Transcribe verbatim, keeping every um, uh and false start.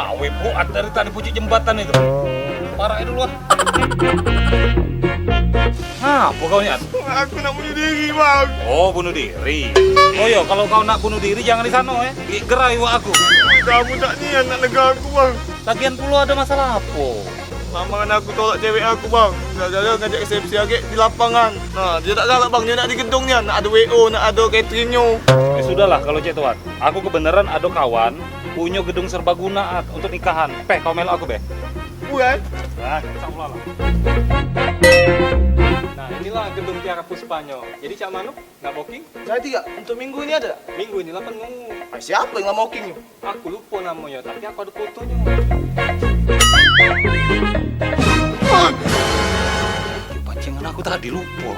Awe, bro, dari tadi pucuk jembatan itu. Parak dulu ah. Ngapo kau nian? Aku nak bunuh diri, Bang. Oh, bunuh diri. Oh yo, kalau kau nak bunuh diri jangan di sano, eh. Gerai wak aku. Kamu tak nian nak nego aku, Bang. Lagian pulo ada masalah apo? Lamaran aku tolak cewek aku, Bang. Gara-gara ngajak resepsi agek di lapangan. Nah, dia tak galak, Bang. Dia nak di gedung nian. Nak ada W O, nak ada cateringnyo. Ya sudahlah kalau cek tuan. Aku kebeneran ada kawan punyo gedung serbaguna, ah, untuk nikahan. Peh, kau melok aku, Beh? Bukan. Nah, insya Allah lah. Nah, inilah gedung Tiara Puspanyo. Jadi, cak mano? Nak booking? Jadi gak? Untuk minggu ini ada? Minggu ini lah penuh. Ah, siapa yang nak booking? Aku lupo namonyo, tapi aku ada fotonyo. Pancingan aku tadi lupo.